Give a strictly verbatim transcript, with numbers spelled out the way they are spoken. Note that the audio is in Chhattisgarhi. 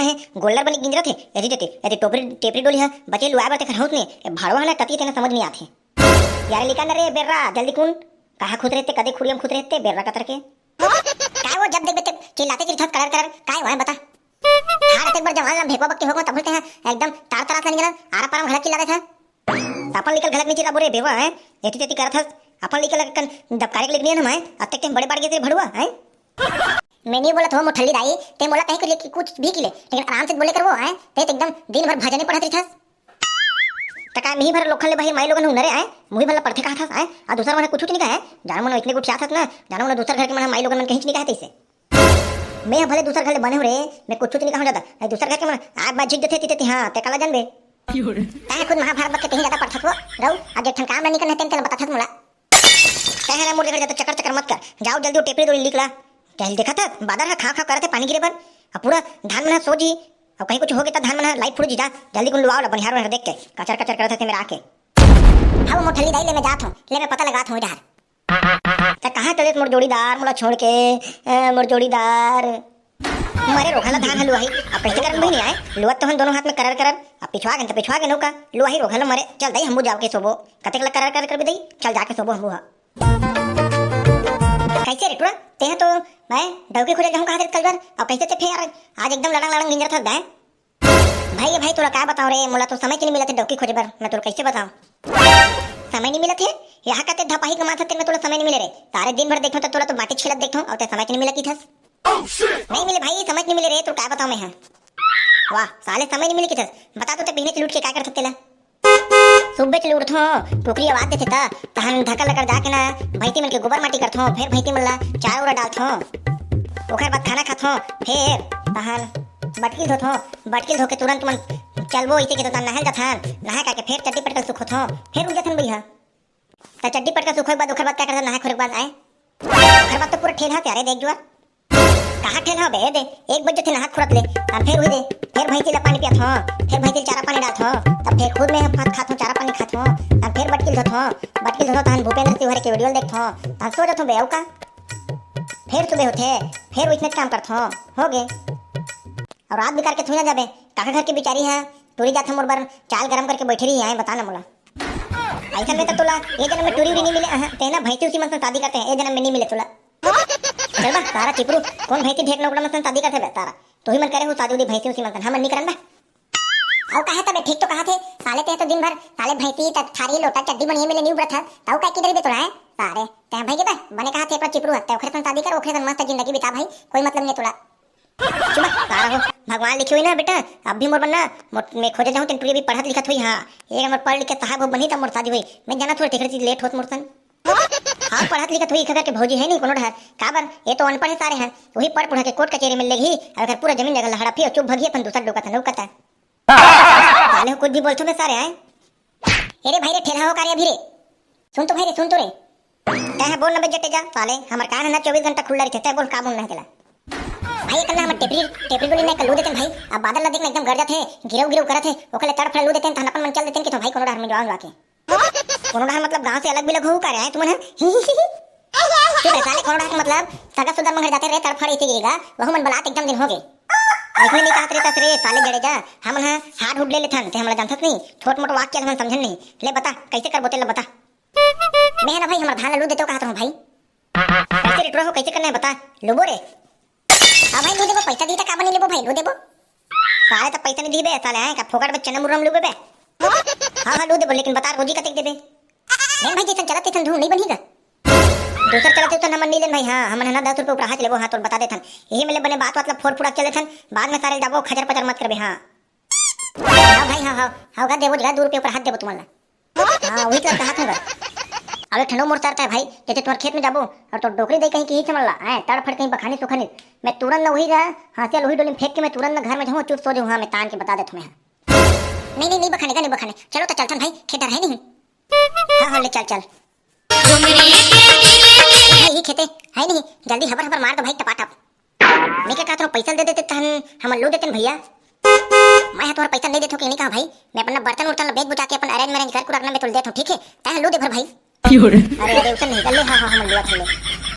हे, गोल्लर बनी गिंजरत हे, एती तेती, एती टोपरी, टेपरी डोली ह, बचे लुआ बर तेखर हौस ने, ए भाड़वा ह ना टटी तेना समझ नहीं आथे। यार लिका न रे बेर्रा, जल्दी कुन, कहाँ खुद रहते, कदे खुड़ियम खुद रहते, बेर्रा कतर के। काय वो जब देखबे ते चिल्लाते चिल्लाते करर करर, काय हुआ है बता? हार एक बार जवान ला भेकवा बक्के होगो तब बोलते हैं, एकदम तार तरात नहीं गला, आरा पारम घलक चिल्ला देता। अपन लिकल घलक नहीं चिल्ला बोरे बेवा है, एती तेती करत हस, अपन लिकल कन दबकारे के लिखनी है ना मैं, अत्ते टाइम बड़े बाड़ के तेरे भड़ुआ है। मैं नहीं बोलत हो मोठल्ली दाई, ते मोला कहीं के लिए कि कुछ भी किले, लेकिन आराम से बोले कर वो है, ते तो एकदम दिन भर भजने पढ़त रहिथस। त काय मिही भर लोखन ले बहिर माई लोगन हुनरे आए, मुही भर ला पढ़थे कहत हस आए, आ दूसर मन कुछ नहीं कहे, जानो मन इतने गुठियात हस ना, जानो मन दूसर घर के मन माई लोगन मन कहीं नहीं कहे तैसे। मैं भले दूसर घर ले बने हो रे, मैं कुछ नहीं कहूँ ज्यादा, नहीं दूसर घर के मन आज बात झिक देते, ती, ती, हाँ, ते काला जानबे। तैं खुद महाभारत बक के कहीं ज्यादा पढ़त हो, रहू, आज एक ठन काम नहीं करना तेन तेला बताथस मोला। तैं हरा मोर जगह जाता चक्कर चक्कर मत कर, जाओ जल्दी वो टेपरी डोली लिख ला। क्या देखत हस, बादर हा खा खा करत हे पानी गिरे बर, अब पूरा धान मन हा सो जी, अब कहीं कुछ हो गया तो धान मन हा लाइट फुड़ जी जा, जल्दी कुन लुआओ ला बनिहार बनिहार देख के, कचर कचर करत हे मेरा आके। हाँ वो मोठल्ली दाई ले मैं जात हूँ, ले मैं पता लगात हूँ इधर। त कहाँ चले मोर जोड़ीदार, मोला छोड़ के, ए, मोर जोड़ीदार। मरे रोघा ला धान ह लुआही, अब कैसे करन बहिनी आए? लुअत तो हन दोनों हाथ में करर करर, अब पिछवा गेन त पिछवा गेन का, लुआही रोघा ला मरे, चल दई हमू जाओ के सोबो, कतेक ला करर करर करबे दई, चल जाके सोबो हमू हा। कैसे रे टुरा, तेहा तो मैं डौकी खोजे जाहूँ कहा थे कल बर, अब कैसे ते फेर आज एकदम लड़ंग लड़ंग गिंजरत हस गाय। भाई, भाई, तोला का बताओ रे, मोला तो समय के नहीं मिलत हे डौकी खोजे बर, मैं तोला कैसे बताओं? समय नहीं मिलत हे? यहाँ का ते धपाही कमात हस, तेन में तोला समय नहीं मिले रे। तारे दिन भर देखो तो तोला तो बाटी छीलत देखो, और ते समय के नहीं मिले किथस। नहीं मिले भाई, समय के नहीं मिले रे, तोला का बताओं मैं, हाँ। वाह, साले समय नहीं मिले किथस। बता तो ते बिहने से लूट के का करत हस तेला? सुबह चले उठथों, कुकरी आवाज देथे त, तहन धकर लकर जाके ना, भैंसी मन के गोबर माटी करथों, फेर भैंसी मन ला चारा उरा डालथों। ओकर बाद खाना खाथों, फेर तहन बटकिल धोथों, बटकिल धो के तुरंत मन चलबो, इसे के तो तहन नहाए जाथन, नहाए करके फेर चड्डी पटकल सुखोथों, फेर उठ जाथन बइहा। त चड्डी पटकल सुखोए के बाद ओकर बाद का करथन, नहाए खोरे के बाद आए? ओकर बाद तो पूरा ठेलहा से, अरे देख जुआ। कहाँ ठेलहा बे, दे, एक बजे थे नहा खुरत ले, तब फेर उही दे, फेर भैंसी ला पानी पियाथों, फेर भैंसी ला चारा पानी डालथों, तब फेर खुद मैं भात खाथों, चारा पानी खाथों, तब फेर बटकिल धोथों, बटकिल धोथों, तहन भूपेंद्र सिंह के वीडियो देखथों, तहन सो जाथों बे, अउ का? फेर सुबह होथे, फेर उतने काम करथों, हो गे। अउ रात बिकार के थोड़ी ना जाबे, काका घर के बिचारी है, टूरी जात हम मोर बर चाय गरम करके बैठे रही है, बता ना मोला। ऐसा में तो तोला ये जन्म में टूरी उरी नहीं मिले, अहाँ, ते ना भैंसी उसी मन से शादी करते हैं, ये जन्म में नहीं मिले तोला। चल बा, तारा चिपरू, कौन भैंसी ढेर नौकड़ा मन से शादी करते बे, तारा? तू ही मन करे हो शादी उदी भैंसी उसी मन से, हम मन नहीं करन बा। अउ कहे तबे ठीक तो कहा थे, साले ते तो दिन भर, साले भैंसी तक थारी लोटा चड्डी बनिए मिले नहीं उबरत है, ताऊ का किधर बे तोला है? सारे, ते भाई के बा, बने कहा थे अपना चिपरू हत्ते, ओखरे से शादी कर, ओखरे से मस्त जिंदगी बिता भाई, कोई मतलब नहीं तोला। चुप, सारा हो, भगवान लिखे हुई ना बेटा, अब भी मोर बनना, मोर, मैं खोजे जाऊँ, तेन टूरी भी पढ़त लिखत हुई, हाँ, एक नंबर पढ़ लिख के साहब हो बनी, तब मोर शादी हुई, मैं जाना थोड़ी तेखरे चीज लेट होत मोर सन। हाँ, पढ़त लिखत हुई, इखर के भौजी है नहीं कोनो डहर, काबर, ये तो अनपढ़ है सारे हैं, वही पढ़ पढ़ के कोर्ट कचेरी में लेगी, अब एकर पूरा जमीन जगह ला हड़पही और चुप भगी अपन दूसर डोका था, नौकता। साले हो कुछ भी बोलथो बे सारे, हैं? ए रे भाई रे, ठेलहा हो का रे अभी रे? सुन तो भाई रे, सुन तो रे। तैं बोल ना बे जटे जा, साले, हमर कान है ना चौबीस घंटा खुल्ला रहिथे, तैं बोल का बोलना है तेला। भाई, एक ना हमर टेपरी, टेपरी डोली नहीं कर लू देतेन भाई, अब बादल ला देख ना एकदम गरजत हे, गिरव गिरव करत हे, ओकर ले तड़फड़ लू देतेन, तहन अपन मन चल देतेन कि तो भाई कोनो डहर में जवान लाके। कोनो डहर मतलब गांव से अलग बिलग हो का रे, हैं तुमन, हैं? चुप रे साले, कोनो डहर मतलब सगा सुदा मंगर जाते रे, तड़फड़ इसे गिरेगा, वहू मन बलात एकदम दिन हो गए। ऐसे नहीं कहत रे तस रे, साले जड़े जा, हमन ह हाड हुड ले लेथन, ते हमला जानथस नहीं, छोट मोट वाक्य हमन समझन नहीं। ले बता, कैसे करबो तेला बता। मैं ना भाई, हमर धान ला लू देतो कहत रहूं भाई। कैसे रे टुरा हो, कैसे करना है बता, लूबो रे। हाँ भाई, लू देबो, पैसा दी त का बनी लेबो भाई, लू देबो। साले त पैसा नहीं दीबे, साले हैं का फोकट में चना मुर्रा में लूबे बे? हाँ, हाँ, लू देबो, लेकिन बता रोजी कतेक देबे? नहीं भाई, जैसन चलत तैसन धूम नहीं बनी का? दूसर चलत हो तो हमन नहीं लेन भाई, हाँ, हमन है ना दस रुपये ऊपर हाथ लेबो, हाँ, तोर बता देथन। यही में ले बने बात मतलब फोड़ फुड़ा चल देथन, बाद में सारे जाबो खजर पजर मत करबे, हाँ। हाँ भाई, हाँ, हाँ, हाँ, गा देबो, गा दो रुपये ऊपर हाथ देबो तुमन ला। हाँ, वही तो कहा था। अबे ठंडो मोर सरता है भाई, जैसे तुम्हारे खेत में जाबो और तो डोकरी दे कहीं की ही चमन ला, हैं, तड़फड़ कहीं बखानी सुखानी, मैं तुरंत ना वही रहा, हाँसिया लोही डोली में फेंक के मैं तुरंत ना घर में जाऊँ, चुप सो जाऊँ, हाँ, मैं तान के बता देता हूँ मैं। नहीं, नहीं, नहीं बखाने का, नहीं बखाने, चलो तो चलथन भाई, खेत डर है नहीं। हाँ, हाँ, ले चल, चल। नहीं, ये खेते है नहीं, जल्दी हबर हबर मार दो भाई, टपाटप। मैं क्या कहता हूँ, पैसा दे देते तहन हम लो देते न भैया। मैं हाँ तुम्हारा पैसा नहीं देता हूँ कि नहीं कहा भाई, मैं अपना बर्तन उर्तन बेच बुचा के अपन अरेंज मैरेंज घर को रखना मैं तो देता हूँ, ठीक है? तहन लो दे भर भाई। अरे, अरे, उसन नहीं कर ले, हाँ, हाँ, हम लो, हम लो।